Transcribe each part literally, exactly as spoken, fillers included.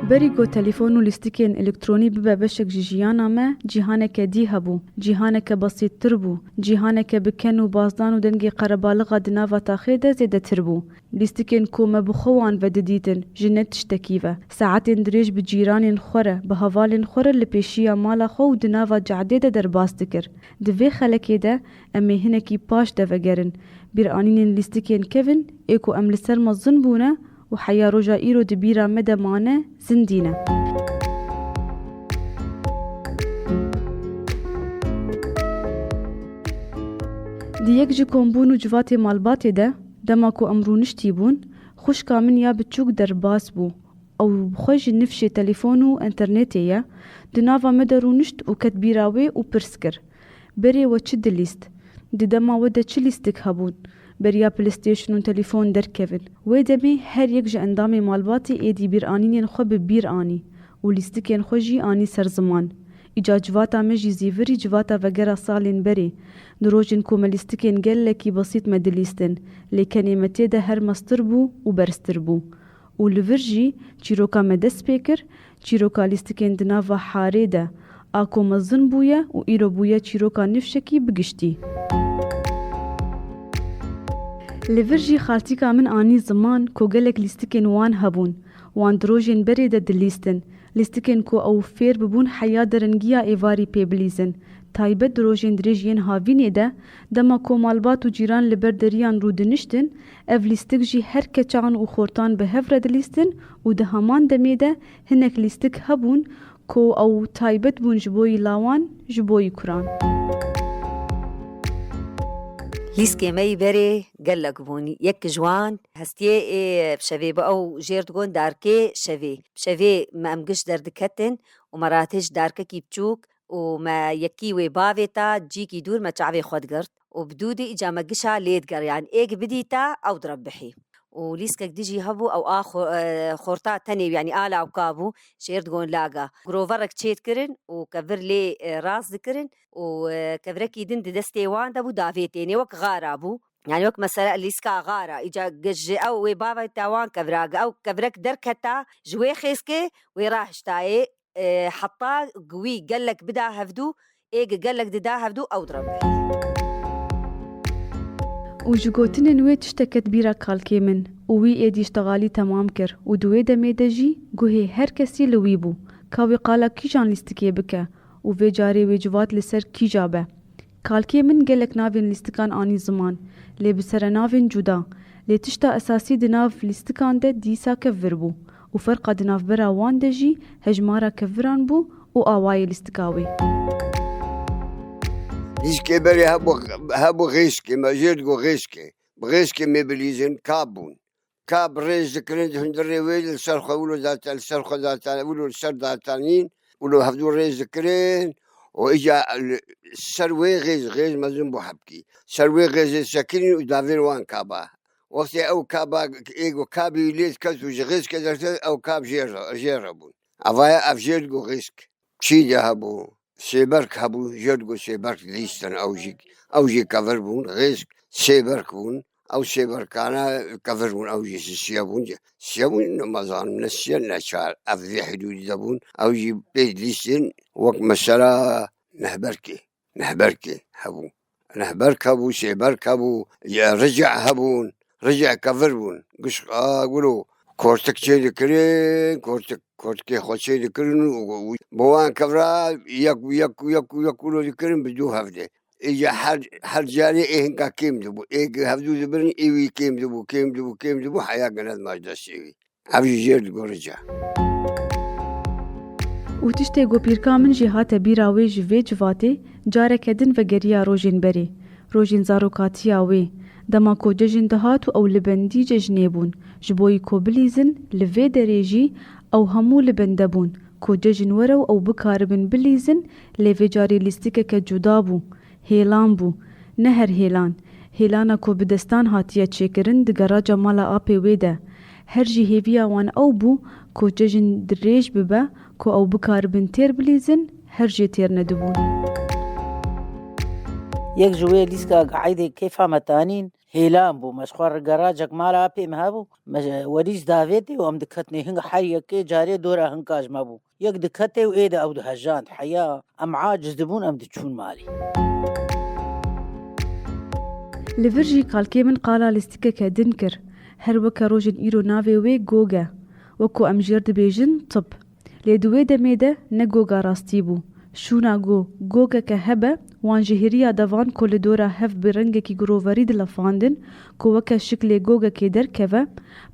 Berî ku telefon û lîstikên elektronî bibe beşek ji jiyana me, cîhaneke dî hebû. Cîhaneke besîttir bû. Cîhaneke bi ken û bazdan û dengê qerebalixa di nava taxê de zêdetir bû. Lîstikên ku me bi xwe wan ve didîtin, ji ne tiştekî ve. Saetên dirêj bi cîranên xwe re, bi hevalên xwe re li pêşiya mala xwe û di nava cehdê de derbas dikir. Di vê xelekê de em ê hinekî paş de vegerin. Bîranînên lîstikên kevin ê ku em li ser mezin bûne û heya roja îro di bîra me de mane, zindî ne. Di yek ji kombûn û civatê malbatê de, dema ku em rûniştî bûn, xwişka min ya biçûk derbas bû. Ew bi xwe ji nifşê telefon û enternetê ye, di nava me de rûnişt û ket bîra wê û pirs kir, "Berê we çi dilîst? Di dema we de çi lîstik hebûn? Beriya PlayStation û telefon derkevin." Wê demê her yek ji endamê malbatê êdî bîranînên xwe bi bîr anî û lîstikên xwe jî anî ser ziman. Îca civata me jî zîvirî civata vegera salên berê. Di rojên ku me lîstikên gelekî besît me dilîstin, lê kenê me tê de her mestir bû û berztir bû. Û li vir jî çîroka me dest pê kir, çîroka lîstikên di nava harê de, a ku mezin bûye û îro bûye çîroka nifşekî bi giştî. Li vir jî xaltîka min anî ziman ku gelek lîstikên wan hebûn, wan di rojên berê de dilîstin, lîstikên ku ew fêr bibûn heya derengiya êvarî pê bilîzin, taybet di rojên dirêj yên havînê de, dema ku malbat û cîran li ber deriyan rûdiniştin, ev lîstik jî her keçan û xortan bi hev re dilîstin û di heman demê de hinek lîstik hebûn ku ew taybet bûn ji bo yî lawan, ji bo yî kuran. Lîskê me yî berê gelek bûn. Yek ji wan hestiyê ê şevê bi ew jêr digon darkê şevê. Şevê me em giş derdiketin û me ratê ji darkekî biçûk û me yekî wê bavê ta cîkî dûr me çavê xwe digirt û bi dûdê îca me gişa lê digeriyan. Êk bidîta ew direbihî. Û lîskek dijî hebû, ew a xo-, e, xorta tenê, yanî a lawka bû, jêr digon laga. Giroverek çê dikirin û kevir lê, e, rast dikirin û, e, kevirekî din di destê wan de bû, davê tênê wek xara bû. Yani wek mesela lîska xara, îca ge-, ji ew wê bavê ta wan kevira, ge ew kevirek derketa ji wê xêskê wê rahiştayê, e, heta wî gelek bida hevdû, ê ge gelek dida hevdû ew direbihî. Û ji gotinên wê tiştek ket bîra kalkê min û wî êdî îştixalî temam kir û di wê demê de jî guhê her kesî li wî bû, ka wê qala kîjan lîstikê bike û vê carê wê civat li ser kîja be. Kalkê min gelek navên lîstikan anî ziman, lê bi serenavên cuda. Lê tişta esasî di nav lîstikan de dîsa kevir bû û ferqa di navbera wan de jî hejmara keviran bû û awayê lîstika wê. Lîskê berê hebû, hebû xêskê, me jê digo xêskê. Bi xêskê me bilîzin, kab bûn. Ka bi rêz dikirin, di hundirê wê li ser xwe wilo date, li ser xwe date, wilo li ser datanîn, wilo hevdû rêz dikirin û îca li ser wê xêz, xêz mezin bû hebkî. Ser wê xêzê sekinîn û davêr wan kaba. Wextê ew kaba, ê ku kabî lê diket û ji xêzkê derket, ew kab jê re, jê re bûn. Evaya ev jê digo xêzk. Çî de hebû, sêberk hebû, jê digo sêberk dilîstin ew jî, ew jî kevir bûn, xêzk sêberk bûn. Ew sêberkana kevir bûn, ew jî sisiye bûn. Sisiye bûn, ne mezanim, ne sisiye, ne çar. Ev vê hidûdî de bûn. Ew jî pê dilîstin, wek mesela nehberkê. Nehberkê hebû. Nehberk hebû, sêberk hebû, ye rica hebûn. Rica kevir bûn. Giş, a, gulo, kortik çê dikirin, kortik, kortikê xwe çê dikirin û, û bi wan kevra yek, yek, yek, yek wilo dikirin bi dû hevdê. Îca her, her carê ê hinka kêm dibû. Ê hevdû dibirin, ê wî kêm dibû, kêm dibû, kêm dibû, heya gene dimaş destê wî. Ev jî jêr digore ca. Û tiştê ku pîrka min jî hate bîra wê ji vê civatê, careke din vegeriya rojên berê, rojên zarokatiya wê, dema ku cejin dihat û ew li bendî cejnê bûn, ji bo yî ku bilîzin, li vê derê jî ew hemû li bende bûn, ku cejin were û ew bikaribin bilîzin, lê vê carê lîstikeke cuda bû. Hêlan bû. Ne her hêlan. Hêlana ku bi destan hatiye çêkirin digera cemala apê wê de. Her jî hêviya wan ew bû ku cejin dirêj bibe ku ew bikaribin têr bilîzin, her jê têr nedibûn. Yek ji wê lîska eydê kêfa me tanîn hêlan bû. Me ji xwe re geracek mala pê me hebû. Me werî ji davêtê û em diketinê hinga her yekê carê dora hinka ji me bû. Yek diketê û ê de ew dihejand. Heya em aciz dibûn, em diçûn malê. Li vir jî kalkê min qala lîstikeke din kir. Her weke rojên îro navê wê Gog e. Wek ku em jêr dibêjin, tib. Lê di wê demê de ne Goga rastî bû. Şûna ku Gogeke hebe, wan ji hiriya devan ku li dora hev bi rengekî giroverî dilefandin, ku weke şiklê Gogekê derkeve,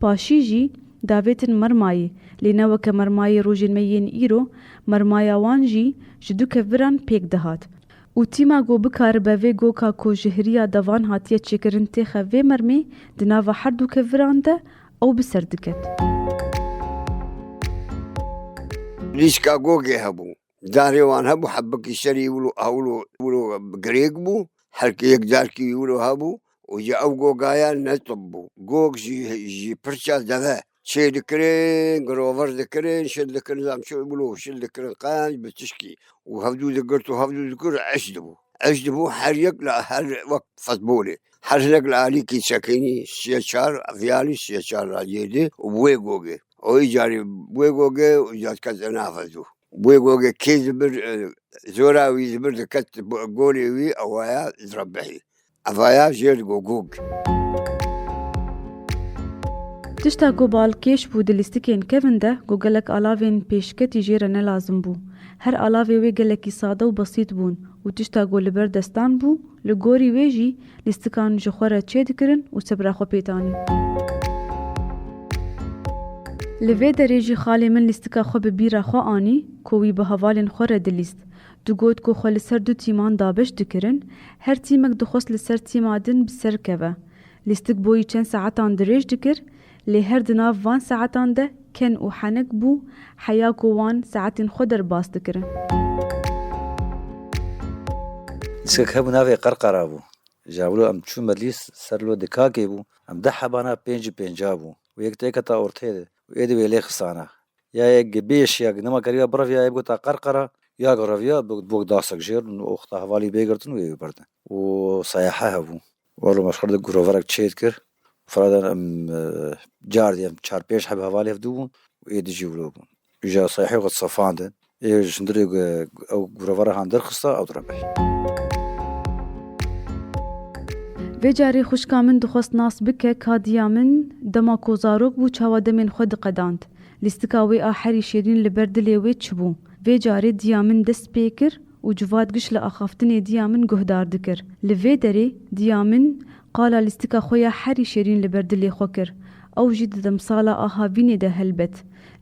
paşî jî davêtin mermayê, lê ne weke mermayê rojên me yên îro, mermaya wan jî ji du keviran pêk dihat. Û tîma ku bikaribe vê Goka ku ji hiriya devan hatiye çêkirin têxe vê mermê, di nava her du keviran de ew bi ser diket. Lîska Gogê hebû. Darê wan hebû, hebikî serî wilo, wilo, wilo girêk bû. Her yek darkî wilo hebû. Û ji ew Gogaya ne tib bû. Gog jî, jî pirça deve çê dikirin, girover dikirin, şil dikirin, zam çi wilo, şil dikirin qenc bi tişkî. Û hevdû digirt û hevdû digirt, eş dibû. Eş dibû, her yek li her wek futbolê. Her hinek li alîkî çekînî, siyê çar, viyanî siyê çar ra yêdî û bi wê Gogê. O îcarî bi wê Gogê û îcar diket nav hevdû. Wê Gogê kê dibir, e, zora wî dibir diket bo-, golê wî, ewaya direbihî. Evaya jêr digo Gog. Tişta ku balkêş bû di lîstikên kevin de, ku gelek alavên pêşketî jê re ne lazim bû. Her alavê wê gelekî sade û besît bûn û tişta ku li ber destan bû, li gorî wê jî lîstikan ji xwe re çê dikirin û sebra xwe pê tanî. Li vê derê jî xalê min lîstika xwe bi bîra xwe anî ku wî bi hevalên xwe re dilîst. Digot ku xwe li ser du tîman dabeş dikirin, her tîmek dixwest li ser tîma din bi ser keve. Lîstik boyî çend saetan dirêj dikir, lê her di nav van saetan de ken û henek bû, heya ku wan saetên xwe derbas dikirin. Lîstek hebû navê Qerqera bû. Ji wilo em çûme lîst ser lo dikakê bû. Em deh hebana pênc û pênca bû. Û yek têketa ortê de. Û ê di wê lê xisana. Ya yek bêş ya nema keriya birevya, yek gota Qerqera, ya gireviya, bok, bok dasek jêr, û oxta hevalî bê girtin û ê birdin. Û sayahe hebû. Walo me ji xwe re giroverek çê dikir. Firadan em, e, car diye em çar pênc heb hevalê hevdû bûn û ê dijî wilo bûn. Îja sayhê xwe sefandin. Ê ji hundirê gu-, ew girovera han derxista, ew direbeh. Vê carê xwişka min dixwest nas bike ka diya min dema ku zarok bû çawa demên xwe diqedand. Lîstika wê a herî şêrîn li ber dilê wê çi bû? Vê carê diya min dest pê kir û civat giş li axaftinê diya min guhdar dikir. Li vê derê diya min qala lîstika xwe ya herî şêrîn li ber dilê xwe kir. Ew jî di demsala a havînê de helbet.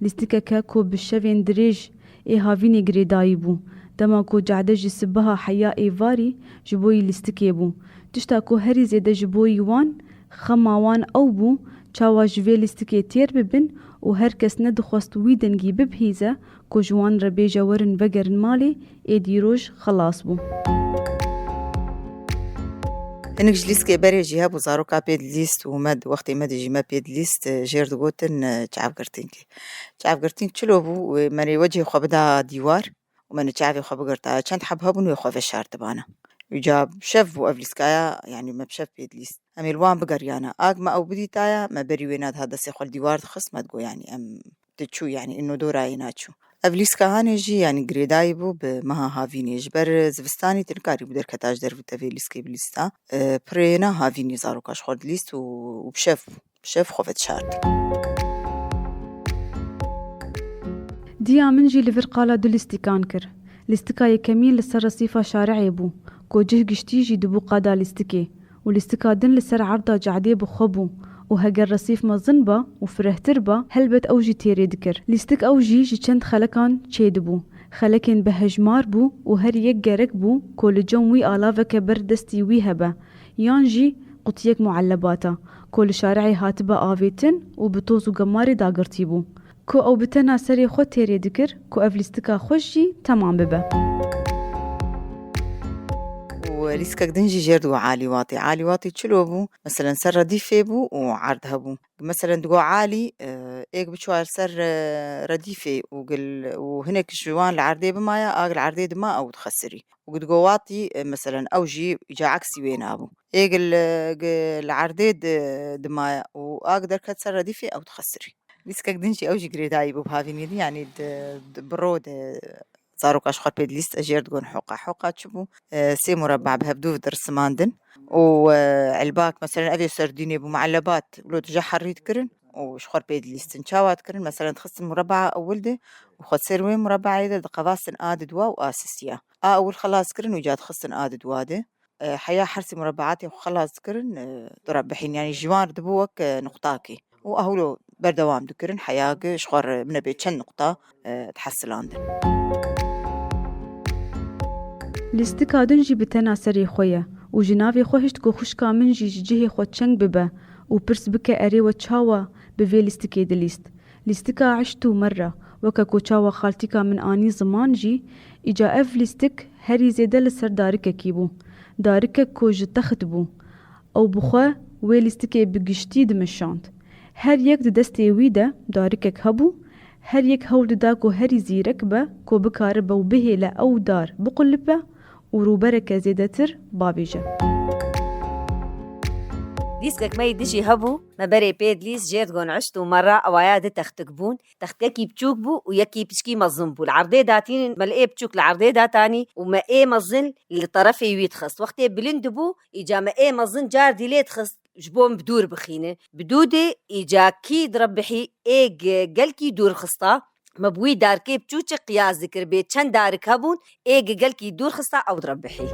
Lîstikeke ku bi şevên dirêj ê havînê girêdayî bû. Dema ku cade ji sibeha heya êvarî ji bo yî lîstikê bû. Tişta ku herî zêde ji bo yî wan, xema wan ew bû, çawa ji vê lîstikê têr bibin û her kes nedixwest wî dengî bibihîze, ku ji wan re bêje werin vegerin malê, ê dîroj xelas bû. Hinek ji lîskê berê jî hebû, zaroka pê dilîst û me di wextê me de jî me pê dilîst, e, jêr digotin, e, çavgirtînkê. Çavgirtînk çilo bû, wê merê wecihê xwe bida dîwar û me ne çavê xwe bigirtaya. Çend heb hebûn wê xwe veşartibana. Îca bi şev bû ev lîskaya, yanî me bi şev pê dilîst. Em ê li wan bigeriyana. Ak me ew bidîtaya, me berî wê nediha destê xwe li dîwar dixist, me digot, yanî em diçû, yanî îno dora yê naçû. Ev lîska hanê jî, yanî girêdayî bû bi meha havînê. Ji ber zivistanê tu nikarîbû derketa ji derve te vê lîskê bilîsta. E, pirêna havînê zaroka ji xwe dilîst û, û bi şev bû. Bi şev xwe vedişartin. Diya min jî li vir qala du lîstikan kir. Lîstika yekemîn li ser resîfa şarihê bû, ku cih giştî jî dibû qada lîstikê. û lîstika din li ser erda cadê bi xwe bû û heger resîf mezin ba û firehtir ba, helbet ew jî têrê dikir. Lîstik ew jî ji çend xelekan çêdibû. Xelekên bi hejmar bû û her yek gerek bû ku li cem wî alaveke ber destî wî hebe, yan jî qutiyek muelebata ku li şarihê hatibe avêtin û bi toz û gemarê dagirtî bû. Ku ew bi tena serê xwe têrê dikir ku ev lîstika xwe jî temam bibe. Û lîskek din jî jêr digo Alî Watê. Alî Watê çilo bû? Meselen, ser redîfê bû û erd hebû. Meselen, digo Alî, e, Êk biçûa li ser, e, redîfê û gil, û hinek ji wan li erdê bimaya, ag li erdê dima ew dixesirî. Û digo watî, e, meselen, ew jî îca eksî wê nabû. Êk li, gi-, li erdê di-, dimaya û ag derket ser redîfê, ew dixesirî. Lîskek din jî ew jî girêdayî bû bi havînê din, yanî di, di biro de zaroka ji xwe pê dilîst, ez jê re digon hoqa. Hoqa çi bû? E, sê mureba bi hevdû dirisimandin û, e, elbak, meselen, ev ê serdînê bû, muelebat, wilo dije herî dikirin û ji xwe pê dilîstin. Çawa dikirin? Meselen, dixistin mureba ewil de û xwe ser wê murebaê de diqevastin a diduwa û a sisiya. A ewil xelas kirin û îca dixistin a diduwa de. E, heya her sê murebaatê xwe xelas dikirin, e, dura bihîn, yanî ji wan re dibû wek, e, nuqtakê. Û a hewlo berdewam dikirin, heya gi ji xwe re min bê çend nuqta, e, dihesilandin. Lîstika din jî bi tena serê xwe ye û ji navê xwe hişt ku xwişka min jî ji cihê xwe çeng bibe û pirs bike erê we çawa bi vê lîstikê dilîst. Lîstika Eşt û Merra, weke ku çawa xaltîka min anî ziman jî, îca ev lîstik herî zêde li ser darikekî bû. Darikek ku ji text bû. Ew bi xwe wê lîstikê bi giştî dimeşand. Her yek di destê wî de darikek hebû, her yek hewl dida ku herî zîrek be, ku bikaribe û bihêle ew dar biqulipe û rûbereke zêdetir bavêje. Lîskek me yî dijî hebû, me berê pê dilîst, jê digon Eşt û Merra, ewaya di textik bûn. Textkekî biçûk bû û yekî piçkî mezin bû. Li erdê datînin, me li ê biçûk li erdê datanî û me ê mezin li terefê wî dixist. Wextê bilind dibû, îca me ê mezin car dî lê dixist ji bo em bi dûr bixînin. Bi dû dê îca kî direbihî ê ge-, gelkî dûr xista. Me bi wî darkê biçûçik qiyas dikir, bê çend darik hebûn, ê ge-, gelkî dûr xista ew direbihî.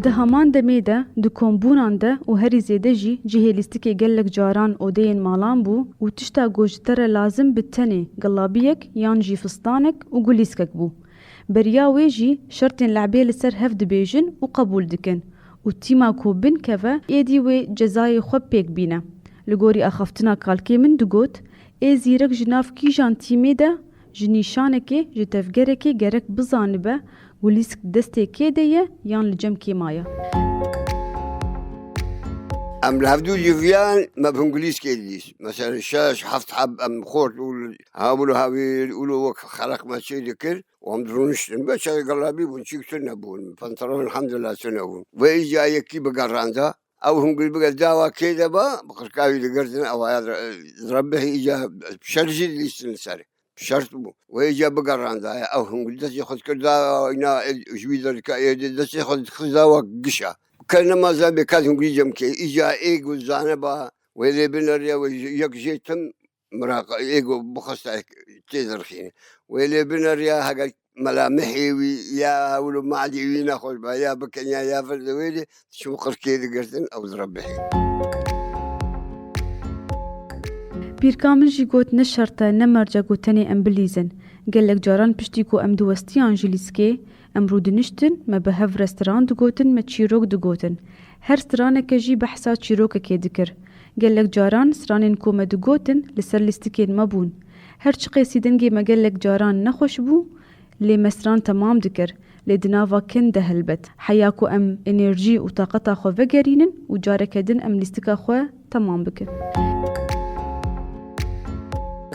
Di heman demê de, di kombûnan de û herî zêde jî cihê lîstikê gelek caran odeyên malan bû û tişta ku ji te re lazim bi tenê gilabiyek yan jî fistanek û gulîskek bû. Beriya wê jî şertên lehbê li ser hev dibêjin û qebûl dikin û tîma ku binkeve êdî wê cezayê xwe pêk bîne. Li gorî axaftina kalkê min digot, ê zîrek ji nav kîjan tîmê de ji nîşanekê, ji tevgerekê gerek bizanibe ku lîsk destê kê de ye yan li cem kê maye. Em li hevdû civiyan me bi hingulîskê dilîst. Mesela şeş, heft heb em xort û li hawil û hawîr û li wek xereq me çê dikir û em dirûniştin. Beşa gelabî bûn, çîk tune bûn. Pantolon elhamdulillah tune bûn. Ve îca yekî bigeranda, ew hingulî bige dawa kê de ba, bi qirkavî digirtin, ew aya direbihî îca şer jî dilîstin li ser. Şert bû. Wê îca bigerandaye. Ew hingulî destê xwe dikir da, îna ji wî derika êdî destê xwe dixist da wek gişa. Ke nemaza bê ket hingulî cem kê. Îca ê ku zane ba, wê lê bineriya, wê yek jê tim miraqa-, ê ku bixwesta tê dirxîne. Wê lê bineriya, heger melamihê wî ya hewlo madê wî nexweş ba, ya bikenya, ya vir de wê lê, çû qirkê digirtin, ew direbihî. Pîrka min jî got, ne şert e, ne merc e ku tenê em bilîzin. Gelek caran piştî ku em diwestiyan ji lîskê, em rûdiniştin, me bi hev re stran digotin, me çîrok digotin. Her straneke jî behsa çîrokekê dikir. Gelek caran stranên ku me digotin li ser lîstikên me bûn. Her çiqasî dengê me gelek caran nexweş bû, lê me stran temam dikir. Lê di nava kin de helbet. Heya ku em enerjî û taqeta xwe vegerînin û careke din em lîstika xwe temam bikin.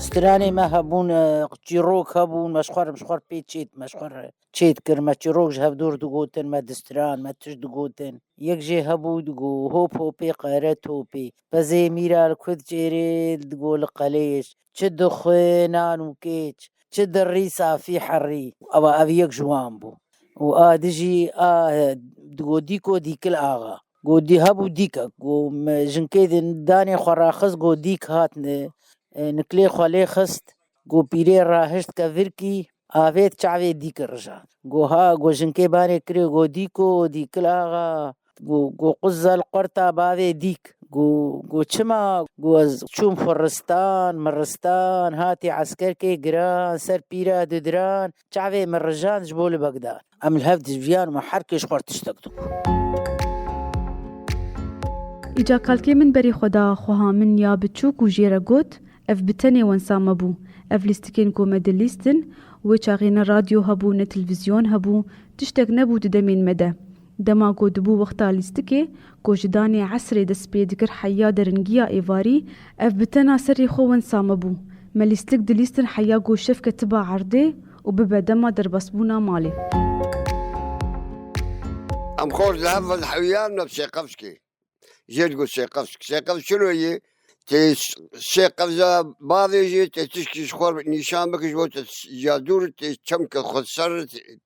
Stranê me hebûn, e, çîrok hebûn, me ji xwe re, ji xwe re pê çêt, me ji xwe re çêt kir, me çîrok ji hev dûr digotin, me distran, me tişt digotin. Yek jê hebû digo, hop hopê qere topê, pezê mîra li ku diçêrê digo li qelêş, çi dixwe nan û kêç, çi dirî safî herî. Ewa ev yek ji wan bû. Û a dijî a, digo dîko dîkil axa. Go dî hebû dîkek. Go me jinkê di danê xwe raxist, go dîk hat ni-, e, niklê xwe lê xist. Go pîrê rahişt kevirkî, avêt çavê dîk rijand. Go ha, go jinkê banê kirê, go dîko, dîkil axa. Go, go quzel qurta bavê dîk. Go, go çima? Go ez çûm xuristan, miristan, hatî eskerkê giran, ser pîra didiran, çavê min rijand ji bo li Begdan. Em li hev dijiyan, me her kê ji xwe tiştek digot. Îca kalkê min berê xwe da xweha min ya biçûk û jê re got, ev bi tenê wensa me bû. Ev lîstikên ku me dilîstin, wê çaxê ne radyo hebû, ne televîzyon hebû, tiştek nebû di demên me de. Dema ku dibû wexta lîstikê, ku ji danê esrê dest pê dikir heya deringiya êvarî, ev bi tena serê xwe wensa mebû. Me lîstik dilîstin heya ku şev ketiba erdê û bibe dema derbasbûna malê. Em xor li hev ve hewiyan me bi Sêqevskê. Jêr digot Sêqevsk. Sêqevsk çilo yê? Tê Sêqevza bavêjê, tê tişkî ji xwe nîşan bike, ji bo te ya dûr tê çemke xwe ser,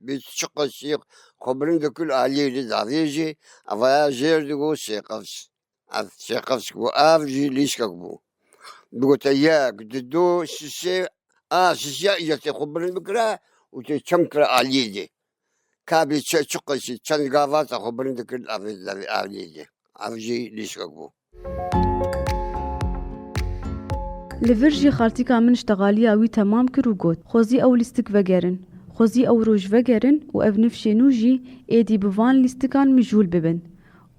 bê çi qesî xwe bilind dikir aliyê li davêjê. Eva ya jêr digot Sêqevs. Ev Sêqevsk bû, ev jî lîskek bû. Digote yek, di du, sisê, a sisiya îca tê xwe bilind bikira û tê çem kira aliyê dê. Kabê çi, çi qesî, çend gava te xwe bilind dikir, ev, ev, ev lê dê. Ev jî lîskek bû. Li vir jî xaltîka min ştexaliya wî temam kir û got, xwezî ew lîstik vegerin. Xwezî ew roj vegerin û ev nifşê nû jî êdî bi van lîstikan mijûl bibin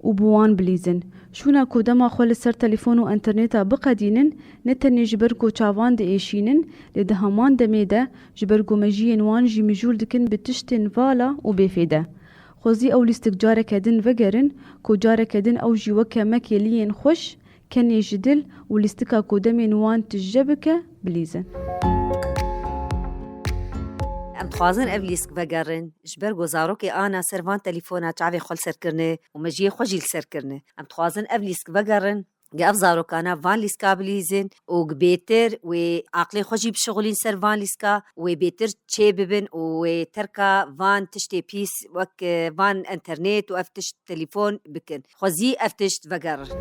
û bi wan bilîzin. Şûna ku dema xwe li ser telefon û enterneta biqedînin, ne tenê ji ber ku çavan diêşînin, lê di heman demê de ji ber ku mejiyên wan jî mijûl dikin bi tiştên vala û bêfêde. Xwezî ew lîstik careke din vegerin, ku careke din ew jî weke me kêliyên xweş, kenê ji dil û lîstika ku demên wan tije bike, bilîzin. Em dixwazin ev lîsk vegerin, ji ber ku zarokê ana ser van telefona çavê xwe li ser kirine û mejiyê xwe jî li ser kirine. Em dixwazin ev lîsk vegerin, ge ev zarokana van lîska bilîzin û gi bêtir wê aqlê xwe jî bişixulîn ser van lîska, wê bêtir çê bibin û wê terka van tiştê pîs wek, e, van enternet û ev tişt telefon bikin. Xwezî ev tişt vegerin.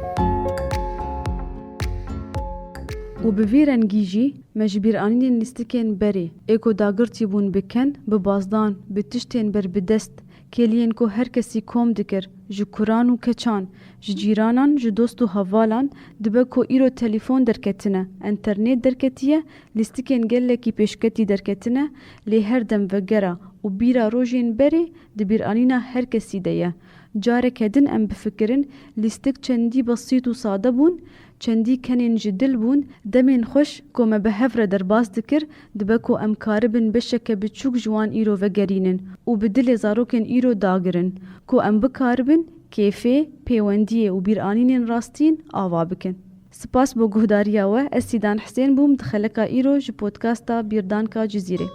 Û bi vî rengî jî me ji bîranînên lîstikên berê, ê ku dagirtî bûn bi ken, bi bazdan, bi tiştên ber bi dest, kêliyên ku her kesî kom dikir, ji kuran û keçan, ji cîranan, ji dost û hevalan, dibe ku îro telefon derketine, enternet derketiye, lîstikên gelekî pêşketî derketine, lê her dem vegera û bîra rojên berê di bîranîna her kesî de ye. Careke din em bifikirin, lîstik çendî besît û sade bûn, çendî kenên ji dil bûn, demên xweş ku me bi hev re derbas dikir, dibe ku em karibin beşeke biçûk ji wan îro vegerînin û bi dilê zarokên îro dagirin, ku em bikaribin kêfê, pêwendiyê û bîranînên rastîn ava bikin. Spas bo guhdariya we, ez Sîdan Hisên bûm di xeleka îro ji podkasta Bîrdanka Cizîrê.